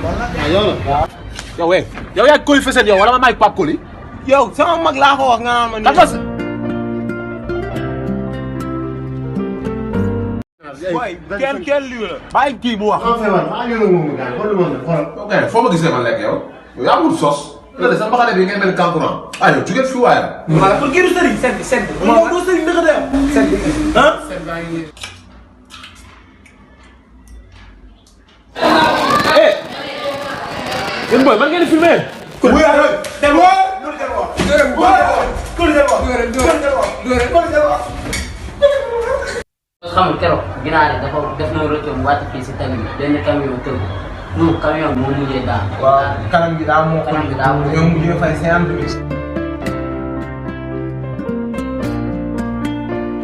yow la. yow we yow yaa Coly Fassène yow wala ma maay Pape Coly. yow sama mag laa ko wax nga xam ne. boy kenn lii la. bàyyi kii mu wax. ok foo ma gisee man lekk yow. yow yaa ngi sos. nga ne sama xale bi ngeen mel kankurang. ah yow jugee fi waaye. voilà pour kii du sëriñ seen. yow boo sëriñ naka la yow. seen ah. yéen booy man ngeen di filmé. xamul keroog ginaar yi dafa def na rëcc mu wàcc fii si tali bi benn camion tëgg non camion moo mujjee daal. waaw kanam gi daa moo. kanam gi daa moo ñoom mujjee fay 50 000.